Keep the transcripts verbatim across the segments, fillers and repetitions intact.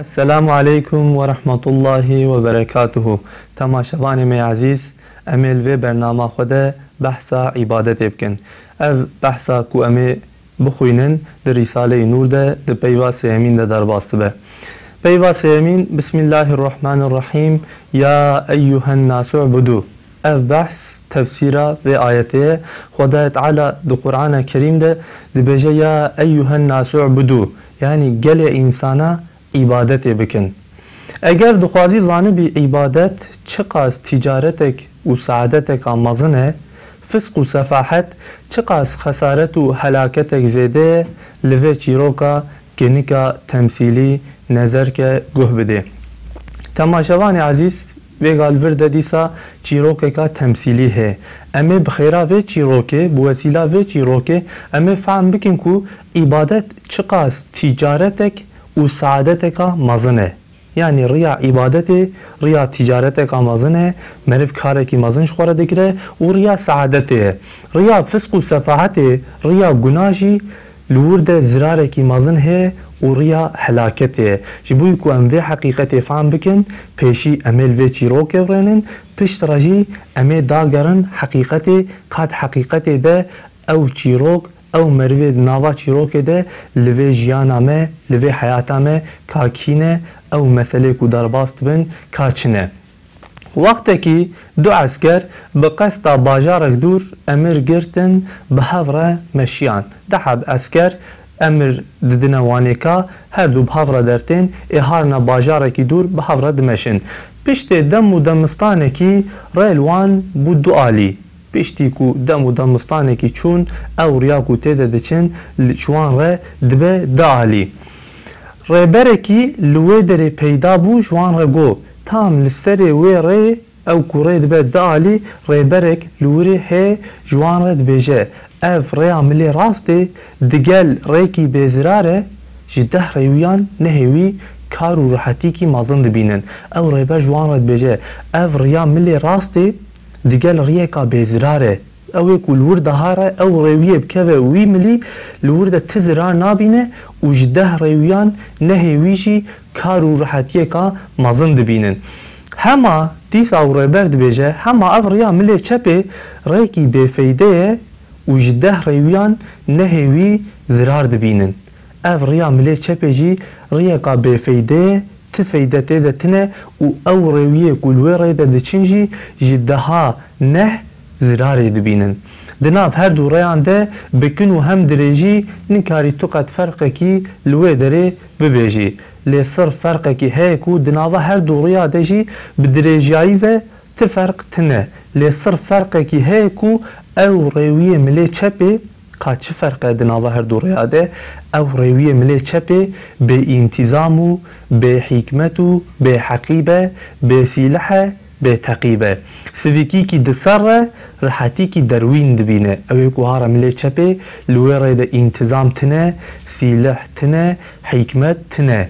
Esselamu aleykum ve rahmetullahi ve berekatuhu. Temaşevanê me ezîz, em ê li vê bernama xwe de behsa îbadetê bikin. Ev behsa ku em ê bixwînin, di Rîsaleyê Nûr de, di peyva sêyemîn de derbas dibe. Peyva sêyemîn, Bismillahirrahmanirrahîm, Ya eyyuhen nasu u'budu. Ev behs tefsîra vê ayetê ye. Xwedayê Teala di Qur'ana Kerîm de dibêje, Ya eyyuhen nasu u'budu, yanî gelê însana îbadetê bikin. Eger dixwazî zanibî îbadet çiqas tîcaretek û seadeteka mezin e, fisq û sefahet çiqas xesaret û helaketek zêde ye, li vê çîroka kinika temsîlî nezerke guh bidê. Temaşevanê ezîz, vêga li vir de dîsa çîrokeka temsîlî heye. Em ê bi xêra vê çîrokê, bi wesîla vê çîrokê, em ê fehm bikin ku îbadet çiqas tîcaretek û seadeteka mezin e. Yanî riya îbadetê riya tîcareteka mezin e, meriv karekî mezin ji xwe re digire û riya seadetê ye. Riya fisq û sefahetê, riya guna jî li wir de zirarekî mezin heye û riya helaketê ye. Ji bo ku em vê heqîqetê fehm bikin, pêşî em ê li vê çîrokê rênin, pişt re jî em ê dagerin heqîqetê, ka di heqîqetê de ew çîrok, ew merivê di nava çîrokê de li vê jiyana me, li vê heyata me ka kî ne, ew meselê ku derbas dibin ka çi ne. Wextekî du esker bi qesta bajarek dûr emir girtin, bi hev re meşiyan. Du heb esker emir didine wanê ka her du bi hev re dertên, ê harina bajarekî dûr bi hev re dimeşin. Piştê dem û demistanekî rê li wan bû du alî. Piştî ku dem û demistanekî çûn, ew riya ku tê de diçin, li, ji wan re dibe du alî. Rêberekî li wê derê peyda bû, ji wan re got, tam li serê wê rê, ew ku rê dibe du alî, rêberek li wirê heye, ji wan re dibêje, ev rêya milê rastê, digel rêkî bêzirar e, ji deh rêwiyan nehê wî kar û rihetîkî mezin dibînin. Ew rêber ji wan re dibêje, ev riya milê rastê, digel riyeka bêzirar e. Ew ê ku li wir de hare, ew rêwiyê bikeve wî milî, li wir de ti zirar nabîne û ji deh rêwiyan nehê wî jî kar û rihetiyeka mezin dibînin. Hema dîsa ew rêber dibêje, hema ev riya milê çepê rêkî bêfeyde ye û ji deh rêwiyan nehê wî zirar dibînin. Ev riya milê çepê jî riyeka bêfeyde ye, ti feyde tê de tine û ew rêwiyê ku li wê rê de diçin jî ji deha neh zirarê dibînin. Di nav her du rêyan de bi kin û hem dirêjî nikarî tu qet ferqekî li wê derê bibêjî. Lê sirf ferqekî heye ku di nava her du riya de jî bi dirêjiyayî ve ti ferq tine. Lê sirf ferqekî heye ku ew rêwiyê milê çepê, ka çi ferq e di nava her du rêya de, ew rêwiyê milê çepê bê întîzam û bê hîkmet û bê heqî be, bê sîlih e, bê teqî be. Sivikîkî di ser re, rihetîkî derwîn dibîne. Ew ê ku hare milê çepê, li wê rê de întîzam tine, sîlih tine, hîkmet tine.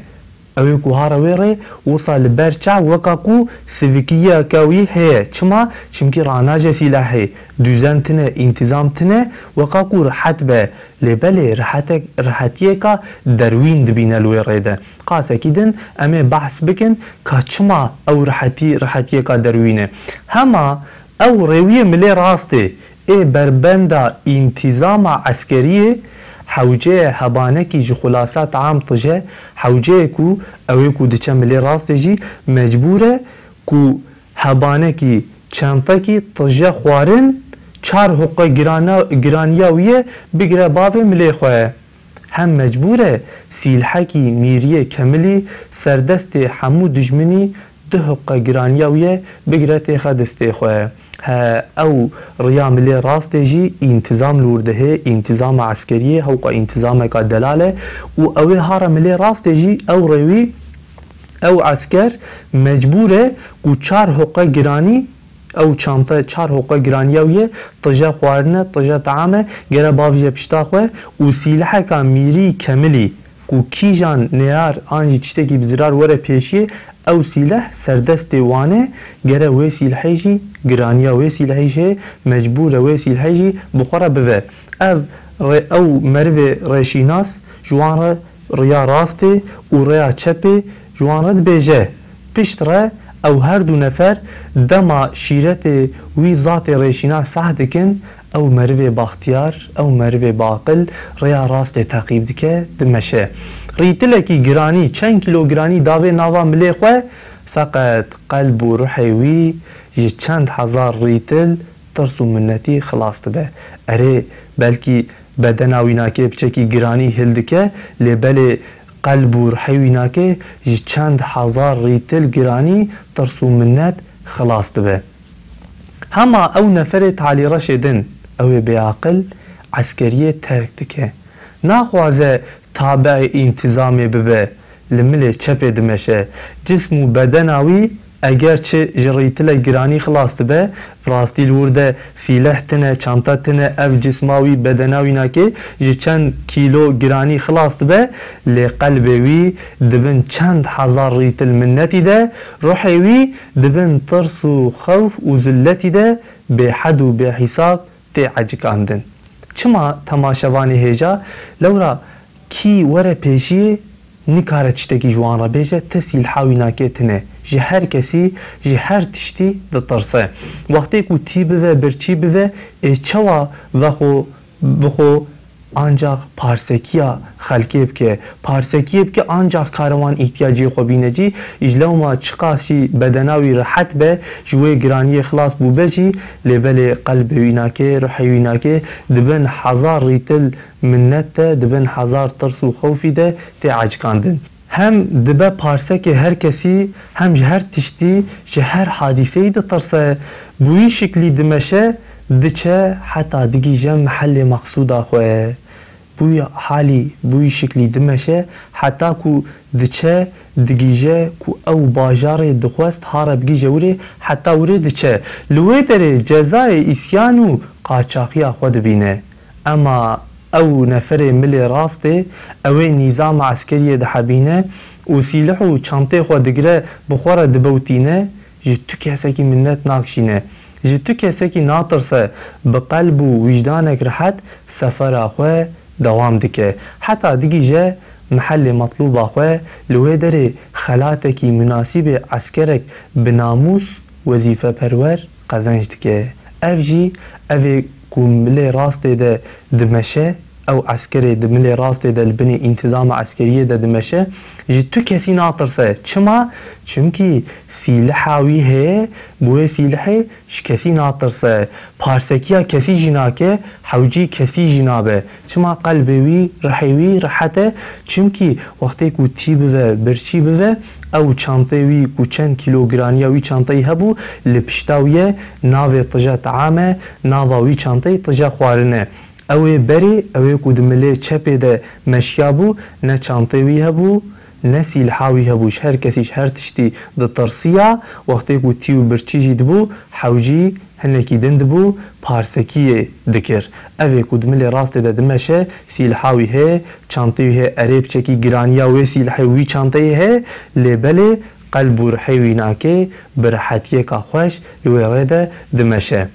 Ew ê ku hare wê rê, wisa li ber çav weka ku sivikiyeke wî heye. Çima? Çimkî ranace sîlehê, dûzen tine, întîzam tine, weka ku rihet be. Lê belê rihetek, rihetiyeka derwîn dibîne li wê rê de. Qasekî din em ê behs bikin ka çima ew rihetî, rihetiyeka derwîn e. Hema ew rêwiyê milê rastê ê berbenda întîzama eskeriyê, hewceyê hebanekî ji xulasa team tije, hewceyê ku ew ê ku diçe milê rastê jî mecbûr e ku hebanekî çentekî tije xwarin çar hoqe girana-, giraniya wî ye bigire bavê milê xwe. Hem mecbûr e sîlhekî mîriyê kemilî serdestê hemû dijminî du hoqe giraniya wî ye bigire têxe destê xwe. He, ew riya milê rastê jî întîzam li wir dihê, întîzama eskeriyê hewqa întîzameka delal e û ew ê hara milê rastê jî ew rêwî, ew esker mecbûr e ku çar hoqe giranî, ew çante çar hoqe giraniya wî ye, tije xwarine, tije team e, gere bavije pişta xwe û sîleheka mîrî kemilî ku kîjan neyar an jî tiştekî bi zirar were pêşiyê, ew sîleh serdestê wan e, gere wê sîlehê jî giraniya wê sîlehê jî heye, mecbûr e wê sîlehê jî bi xwe re bive. Ev rê-, ew merivê rêşînas ji wan re riya rastê û rêya çepê Ji wan re dibêje, pişt re ew her du nefer dema şîretê wî zatê rêşîna seh dikin, ew merivê baxtiyar, ew merivê baqil rêya rastê teqîb dike, dimeşe. Rîtilekî giranî, çend kîlo giranî davê nava milê xwe, feqet qelb û ruhê wî ji çend hezar rîtil tirs û minnetî xilas dibe. Erê, belkî bedena wînakê piçekî giranî hildike, lê belê qelb û ruhê wînakê ji çend hezar rîtil giranî, tirs û minnet xilas dibe. Hema ew neferê talîreşê din, ew ê bêaqil, eskeriyê terk dike. Naxwaze tabeê întîzamê bibe, li milê çepê dimeşe. Cism û bedena wî eger çi ji rîtilek giranî xilas dibe, bi rastî li wir de sîleh tine, çanta tine, ev cisma wî, bedena wînakê ji çend kîlo giranî xilas dibe, lê qelbê wî di bin çend hezar rîtil minnetî de, ruhê wî di bin tirs û xewf û zilletî de bêhed û bêhîsab tê ecikandin. Çima temaşevanê hêja? Lewra kî were pêşiyê nikare tiştekî ji wan re bêje, ti sîlha wînakê tine. Ji her kesî, ji her tiştî ditirse. Wextê ku tî bive, birçî bive, ê çawa vexwe, bixwe ancax parsekiya xelkê bike. Parsekiyê bike ancax kare wan îhtiyaciyê xwe bîne cî. Ji lewma çiqas jî bedena wî rehet be, ji wê giraniyê xilas bûbe jî, lê belê qelbê wînakê, ruhê wînakê di bin hezar rîtil minnet de, di bin hezar tirs û xewfî de tê ecikandin. Hem dibe parsekê her kesî, hem ji her tiştî, ji her hadîseyî ditirse. Bi wî şiklî dimeşe, diçe heta digihîje mehellê meqsûda xwe. Bi wî halî, bi wî şiklî dimeşe heta ku diçe, digihîje ku ew bajarê dixwest hare bigihîje wirê, heta wirê diçe. Li wê derê cezayê îsyan û qaçaxiya xwe dibîne. Ema ew neferê milê rastê, ew ê nîzama eskeriyê dihebîne û sîlih û çantê xwe digire, bi xwe re dibewtîne, ji tu kesekî minnet nakişîne. Ji tu kesekî natirse, bi qelb û wîjdanek rehet sefera xwe dewam dike. Heta digihîje mehellê metlûba xwe, li wê derê xelatekî munasîbê eskerek bi namûs, wezîfeperwer qezenc dike. Ev jî, ev ê ku milê rastê de dimeşe, ew eskerê di milê rastê de li binê întîzama eskeriyê de dimeşe, ji tu kesî natirse. Çima? Çimkî sîliha wî heye, bi wê sîlihê ji kesî natirse. Parsekiya kesî jî nake, hewcî kesî jî nabe. Çima? Qelbê wî, rihê wî rehet e. Çimkî wextê ku tî bive, birçî bive, ew çantê wî ku çend kîlo giraniya wî çanteyî hebû, li pişta wî ye, navê tije team e, nava wî çanteyî tije xwarin e. Ew ê berê, ew ê ku di milê çepê de meşiyabû, ne çantê wî hebû, ne sîlha wî hebû. Ji her kesî, ji her tiştî ditirsiya. Wextê ku tî û birçî jî dibû, hewcî hinekî din dibû, parsekiyê dikir. Ev ê ku di milê rastê de dimeşe, sîlha wî heye, çantê wî heye, erê piçekî giraniya wê sîlhê û wî çanteyê heye, lê belê qelb û rihê wî nake, bi rehetiyeka xweş li wê rê de dimeşe.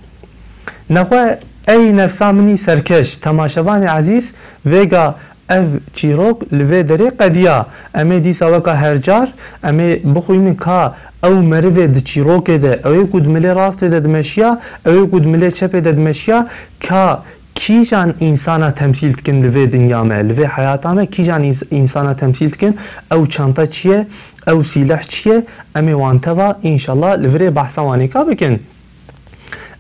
Nexwe ey nefsa min î serkeş, temaşevanê ezîz, vêga ev çîrok li vê derê qediya. Em ê dîsa weka her car, em ê bixwînin ka ew merivê di çîrokê de, ew ê ku di milê rastê de dimeşiya, ew ê ku di milê çepê de dimeşiya, ka kîjan însana temsîl dikin li vê dinya me, li vê heyata me, kîjan îns-, însana temsîl dikin, ew çanta çi ye, ew sîleh çi ye, em ê wan teva, înşallah, li virê behsa wanêka bikin.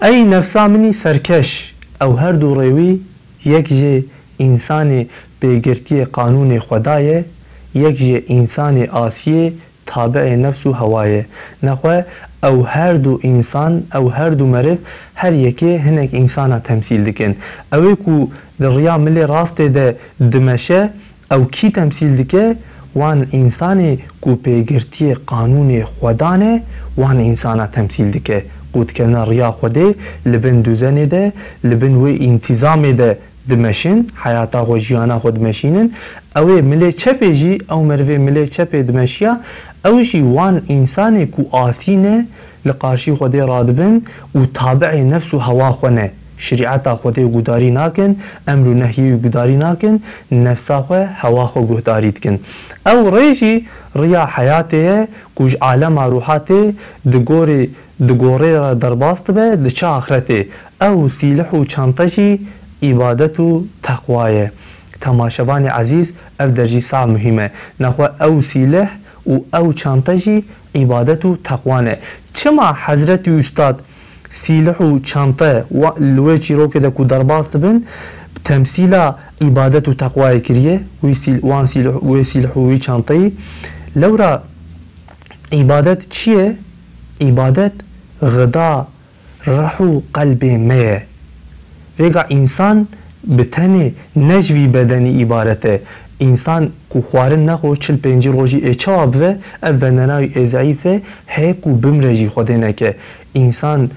Ey nefsa min î serkeş, ew her du rêwî yek jê însanê pêgirtiyê qanûnê Xweda ye, yek jê însanê asiyê tabiê nefs û hewa ye. Nexwe ew her du însan, ew her du meriv her yekê hinek însana temsîl dikin. Ew ê ku di riya milê rastê de dimeşe, ew kî temsîl dike? Wan însanê ku pêgirtiyê qanûnê Xweda ne, wan însana temsîl dike. Ku dikevne riya Xwedê, li bin duzenê de, li bin wê întîzamê de dimeşin, heyata xwe, jiyana xwe dimeşînin. Ew ê milê çepê jî, ew merivê milê çepê dimeşiya, ew jî wan însanê ku asî ne, li qarşî Xwedê radibin û tabiê nefs û hewa xwe ne. Şerîeta Xwedê gudarî nakin, emr û nehyê wî gudarî nakin, nefsa xwe, hewa xwe guhdarî dikin. Ew rê jî riya heyatê ye ku ji alema ruha tê, di gorê, di gorê re derbas dibe, diçe axretê. Ew sîlih û çante jî îbadet û teqwa ye. Temaşevanê ezîz, ev der jî sax muhîm e. Nexwe ew sîlih û ew çante jî îbadet û teqwa ne. Çima Hezretî Ustad sîlih û çante wa-, li wê çîrokê de ku derbas dibin, bi temsîla îbadet û teqwayê kiriye, wî sîl-, wan sîlih, wê sîlih û wî çanteyî. Lewra îbadet çi ye? Îbadet xida rih û qelbê me ye. Vêga însan bi tenê ne ji vî bedenî îbaret e. Însan ku xwarin nexwe çil pêncî rojî ê çawa bibe, ev bedena wî ê zeîf e, heye ku bimre jî Xwedê neke. Însan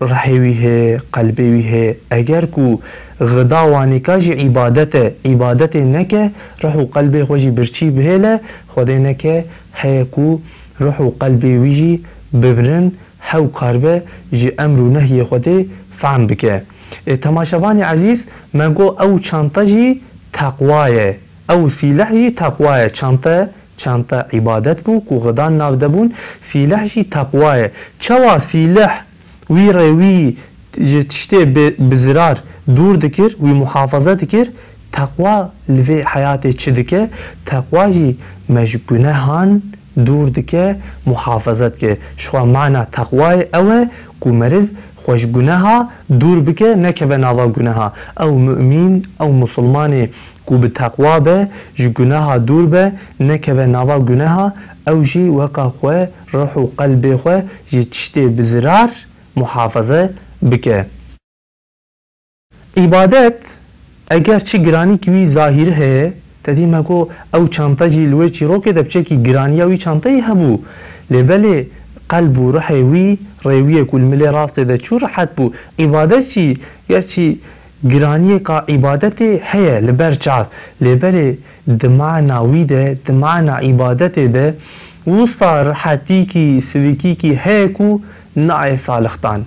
rihê wî heye, qelbê wî heye. Eger ku xida wanîka jî îbadet e, îbadetê neke, rih û qelbê xwe jî birçî bihêle, Xwedê neke, heye ku rih û qelbê wî jî bibrin, hew karibe ji emr û nehyê Xwedê fehm bike. Ê, temaşevanê ezîz, me got ew çante jî teqwa ye. Ew sîleh jî teqwa ye. Çante, çante îbadet bû ku xidan nav de bûn. Sîleh jî teqwa ye. Çawa sîleh wî rê wî ji tiştê bi, bi zirar dûr dikir, wî muhafaza dikir, teqwa li vê heyatê çi dike? Teqwa jî me ji gunehan dûr dike, muhafaza dike. Ji xwe mana teqwayê ew e ku meriv xwe ji guneha dûr bike, nekeve nava guneha. Ew mumîn, ew musulmanê ku bi teqwa be, ji guneha dûr be, nekeve nava guneha, ew jî weka xwe, ruh û qelbê xwe ji tiştê bi zirar muhafaze bike. Îbadet, eger çi giranîk wî zahîrî heye, te dî me got, ew çante jî li wê çîrokê de piçekî giraniya wî çanteyî hebû. Lê belê qelb û ruhê wî rêwiyê ku li milê rastê de çû rehet bû. Îbadet jî, gerçî giraniyêka îbadetê heye li ber çav, lê belê di mana wî de, di mana îbadetê de, wisa rehetîkî, sivikîkî heye ku nayê salixtan.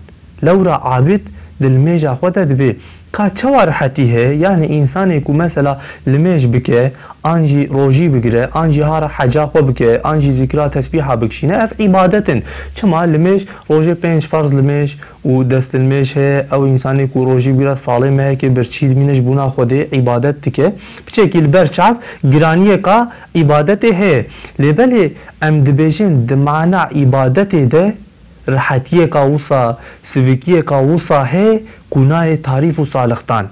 Lewra abid di limêja xwe de dibê. Ka çawa rehetî heye? Yanî însanê ku mesela limêj bike, an jî rojî bigire, an jî hara heca xwe bike, an jî zikra tesbîha bikişîne, ev îbadet in. Çima limêj rojê pênc ferz limêj û dest limêj heye, ew însanê ku rojî bigire salê mehekê birçî dimîne ji bona Xwedê îbadet dike. Piçekî li ber çav giraniyêka îbadetê heye. Lê belê em dibêjin di mana îbadetê de rehetiyêka wisa, sivikiyêka wisa heye ku nayê tarîf û salixtan.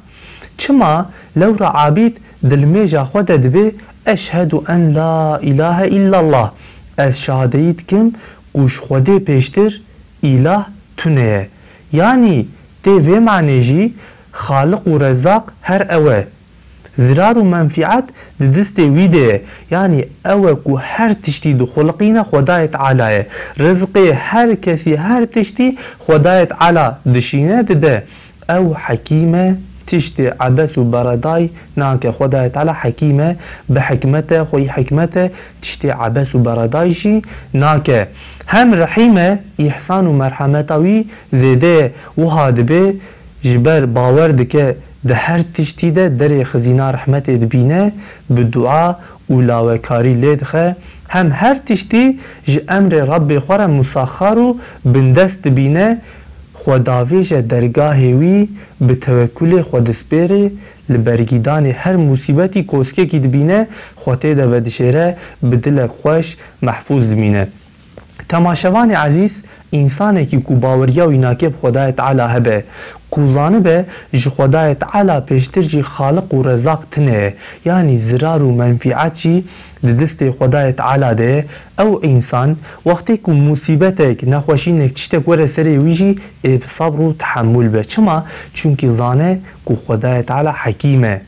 Çima lewra abîd di limêja xwe de dibê, "Eşhedû en la îlahe îllallah." Ez şahadeyî dikim ku ji Xwedê pêştir îlah tune ye. Yanî tê vê manê jî Xaliq û Rezzaq her ew e. Zirar û menfîet di distê wî de ye. Yanî ew e ku her tiştî dixuliqîne Xwedayê Teala ye. Rizqê her kesî, her tiştî Xwedayê Teala dişîne, dide. Ew Hekîm e, tiştê ebes û beredayî nake. Xwedayê Teala Hekîm e, bi hikmet e, xweyî hikmet e, tiştê ebes û beredayî jî nake. Hem Rehîm e, îhsan û merhemeta wî zêde ye. Wiha dibe, ji ber bawer dike di her tiştî de derê xizîna rehmetê dibîne, bi dua û lawekarî lê dixe, hem her tiştî ji emrê Rebbê xwe re musaxar û bindest dibîne, xwe davêje dergahê wî, bi tewekulê xwe dispêrê, li bergîdanê her musîbetî koskekî dibîne, xwe tê de vedişêre, bi dilek xweş mehfûz dimîne. Temaşevanê ezîz, însanekî ku baweriya wî nake bi Xwedayê Teala hebe, ku zanibe ji Xwedayê Teala pêştir jî Xaliq û Rezaq tune ye, yanî zirar û menfîet jî di destê Xwedayê Teala de ye, ew însan wextê ku musîbetek, nexweşînek, tiştek were serê wî jî ê bi sebr û tehemûl be. Çima? Çunkî zane ku Xwedayê Teala Hekîm e.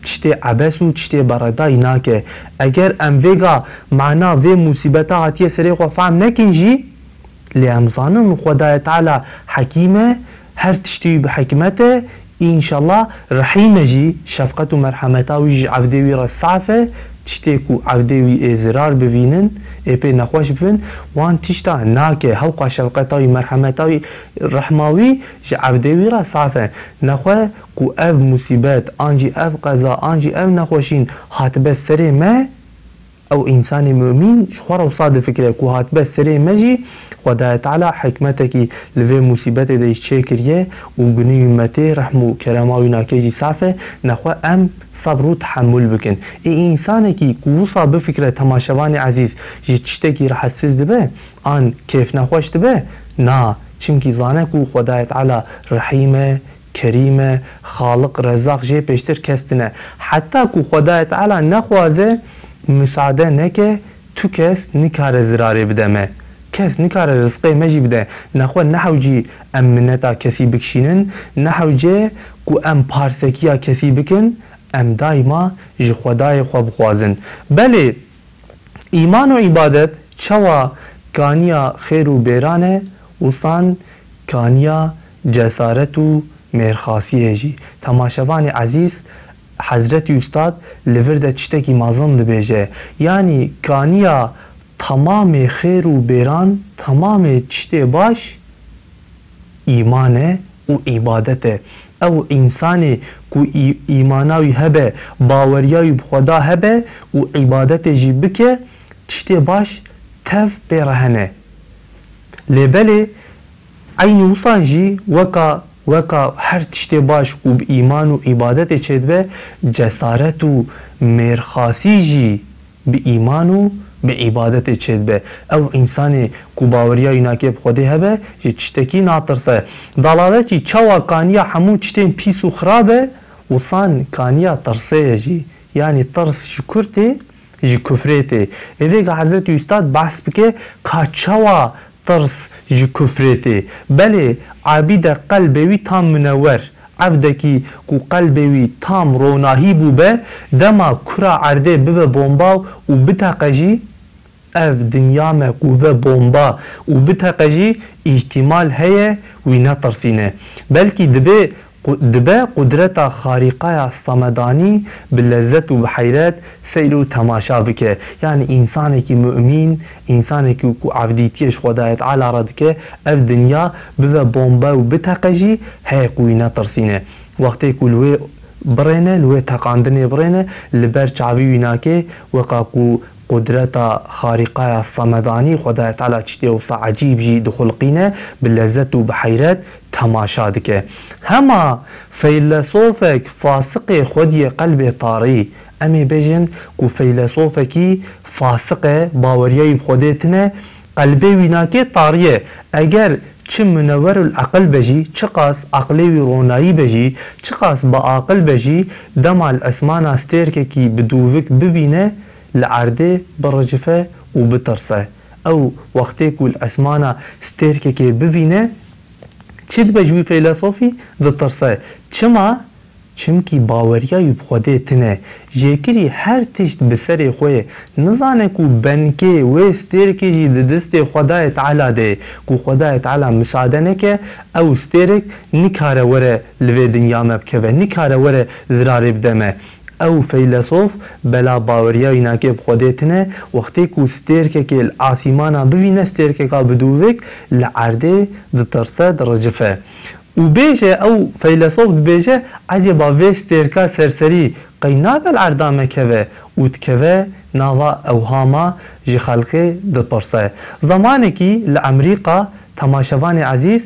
Tiştê ebes û tiştê beredayî nake. Eger em vêga mana vê musîbeta hatiye serê xwe fehm nekin jî, lê em zanin Xwedayê Teala Hekîm e, her tiştî wî bi hikmet e, înşallah Rehîm e jî, şefqet û merhemeta wî ji evdê wî re saf e, tiştê ku evdê wî ê zirar bivînin, ê pê nexweş bibin, wan tişta nake, hewqa şefqeta wî, merhemeta wî, rehma wî ji evdê wî re saf e. Nexwe ku ev musîbet, an jî ev qeza, an jî ev nexweşîn hatibe serê me, ew însanê mumîn ji xwe re wisa difikire ku hatibe serê me jî, Xwedayê Teala hikmetekî li vê musîbetê de jî çêkiriye û gunê wî me tê, rehm û kerema wî nake jî saf e, nexwe em sebr û tehemul bikin. Ê însanekî ku wisa bifikire, temaşevanê ezîz, ji tiştekî rehetsiz dibe, an kêfnexweş dibe? Na, çimkî zane ku Xwedayê Teala rehîm e, kerîm e, xaliq, rezaq jê pêştir kes tine. Heta ku Xwedayê Teala nexwaze, misade neke, tu kes nikare zirarê bide me. Kes nikare rizqê me jî bide. Nexwe nehewcî em mineta kesî bikişînin, nehewce ku em parsekiya kesî bikin, em daîma ji Xwedayê xwe bixwazin. Belê, îman û îbadet çawa kaniya xêr û bêran e, wisan kaniya cesaret û mêrxasiyê jî. Temaşevanê ezîz, Hezretî Ustad li vir de tiştekî mezin dibêje. Yanî kaniya temamê xêr û bêran, temamê tiştê baş, îman e û îbadet e. Ew însanê ku î-, îmana wî hebe, baweriya wî bi Xweda hebe û îbadetê jî bike, tiştê baş tev pê re hene. Lê belê eynî wisan jî weka, weka her tiştê baş ku bi îman û îbadetê çêdibe, cesaret û mêrxasî jî bi îman û bi îbadetê çêdibe. Ew însanê ku baweriya wî nake bi Xwedê hebe, ji tiştekî natirse. Dalaletî çawa kaniya hemû tiştên pîs û xirab e, wisan kaniya tirsê ye jî. Yanî tirs ji kur tê, ji kufrê tê. Ê vêga Hezretî Ustad behs bike ka çawa tirs ji kufrê tê. Belê, ebîde qelbê wî tam minewer, evdekî ku qelbê wî tam ronahî bûbe, dema kura erdê bibe bomba û biteqe jî, ev dinya me ku ve bomba û biteqe jî, îhtimal heye wî netirsîne. Belkî dibê qu-, dibe qudreta xarîqaya Samedanî bi lezzet û bi heyret seyr û temaşa bike. Yanî însanekî mumîn, însanekî ku evdîtiyê ji Xwedayê Teala re dike, ev dinya bibe bombe û biteqe jî, heye ku wî netirsîne. Wextê ku li wê birêne, li wê teqandinê birêne, li ber çavî wî nake, weka ku qudreta xarîqaya Samedanî, Xwedayê Teala tiştê wisa ecîb jî dixulqîne, bi lezzet û bi heyret temaşa dike. Hema feylesofek fasiqê xwediyê qelbê tarî, em ê bêjin ku feylesofekî fasiq e, baweriya wî bi Xwedê tine, qelbê wî nake tarî ye. Eger çi minewerul eqil be jî, çiqas eqlê wî ronayî be jî, çiqas biaqil be jî, dema li esmana stêrkekî bi dûvik bibîne, li erdê biricife û bitirse. Ew wextê ku li esmana stêrkekê bibîne, çi dibe ji wî feylesofî? Ditirse. Çima? Çimkî baweriya wî bi Xwedê tine. Jêkirî her tişt bi serê xwe ye. Nizane ku benkê wê stêrkê jî di destê Xwedayê Teala de ye, ku Xwedayê Teala misade neke ew stêrek nikare were li vê dinya me bikeve, nikare were zirarê bide me. Ew feylesof bela baweriya wî nake bi Xwedê tine, wextê ku stêrkekê li asîmana bivîne, stêrkeka bi dûvik, li erdê ditirse, diricife. Û bêje, ew feylesof dibêje, ecêba vê stêrka serserî qey nabe li erda me keve û dikeve nava ewhama ji xelkê dipirse. Zemanekî li Emerîka, temaşevanê ezîz,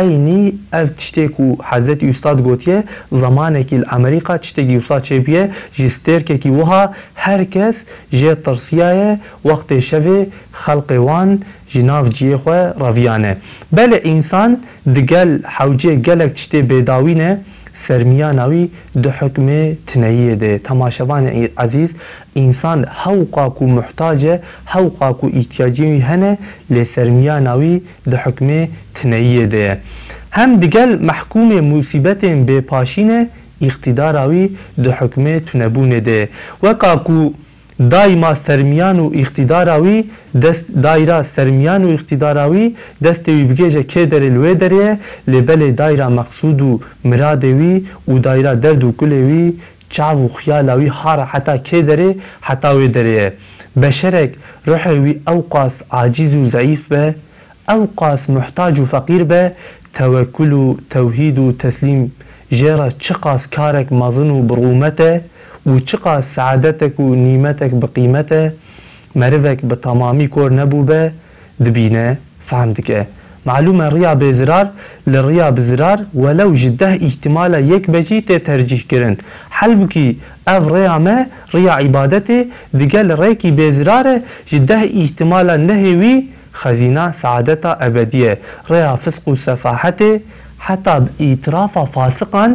eynî ev tiştê ku Hezretî Ustad gotiye, zemanekî li Emerîka tiştekî wisa çêbûye, ji stêrkekî wiha her kes jê tirsiyaye, wextê şevê xelkê wan ji nav cihê xwe reviyane. Belê însan digel hewcê gelek tiştê bêdawî ne, sermiyana wî di hukmê tineyiyê de. Temaşevanê ezîz, însan hewqa ku muhtac e, hewqa ku îhtiyacên wî hene, lê sermiyana wî di hukmê tineyiyê de ye. Hem digel mehkûmê musîbetên bêpaşî ne, îqtîdara wî di hukmê tunebûnê de ye. Weka ku Daîma sermiyan û îqtîdara wî dest, daîra sermiyan û îqtîdara wî destê wî bigêje kê derê li wê derê ye, lê belê daîra meqsûd û miradê wî û daîra derd û kulê wî çav û xiyala wî hara heta kê derê, heta wê derê ye. Beşerek ruhê wî ew qas acîz û zeîf be, ew qas muhtac û feqîr be, tewekul û tewhîd û teslîm jê re çiqas karek mezin û bi rûmet e û çiqas seadetek û nîmetek bi qîmet e, merivek bi temamî kor nebûbe, dibîne, fehm dike. Malûm e, riya bêzirar li riya bizirar welew ji deh îhtimala yek be jî tê tercîh kirin. Helbikî ev rêya me, riya îbadetê, digel rêkî bêzirar e, ji deh îhtimala nehê wî xezîna saadeta ebedî ye. Rêya fisq û sefahetê heta bi îtirafa fasiqan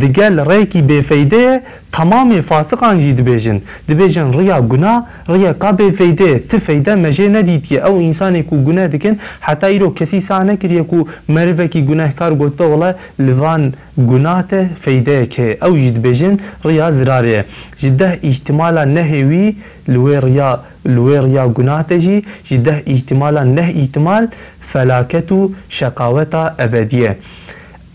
digel rêkî bêfeyde ye, temamê fasiqan jî dibêjin. Dibêjin riya guna, riyeka bêfeyde ye. Ti feyde me jê nedîtiye. Ew însanê ku gune dikin, heta îro kesî sah nekiriye ku merivekî gunehkar gotbe, wele li van guna te feydeyek heye. Ew jî dibêjin riya zirarê ye. Ji deh îhtimala nehê wî li wê riya, li wê riya guna te jî, ji deh îhtimala neh îhtimal felaket û şeqaweta ebedî ye.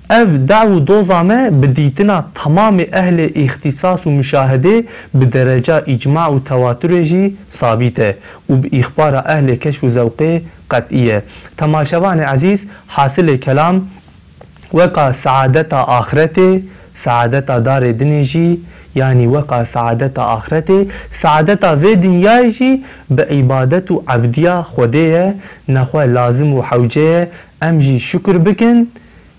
Ev daw û doza me bi dîtina temamê ehlê îxtîsas û muşahedê bi dereca îcma û tewaturê jî sabît e û bi îxbara ehlê keşf û zewqê qet'î ye. Temaşevanê ezîz, hasilê kelam, weka saadeta axretê, saadeta darê dinê jî, yanî weka saadeta axretê, saadeta vê dinyayê jî bi îbadet û ebdiya Xwedê ye, nexwe lazim û hewce ye em jî şukir bikin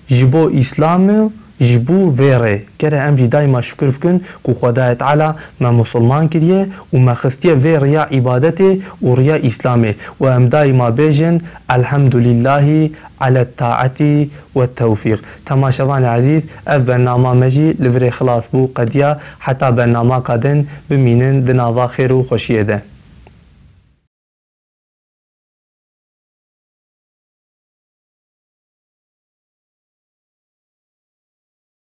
ji bo Îslamê û ji bo vê rê. Gere em jî daîma şukir bikin ku Xwedayê Teala me musulman kiriye û me xistiye vê riya îbadetê û riya Îslamê û em daîma bêjin, Elhemdulîllahî ela taetî we tewfîq. Temaşevanê ezîz, ev bernama me jî li virê xilas bû, qediya. Heta bernamaka din bimînin di nava xêr û xweşiyê de.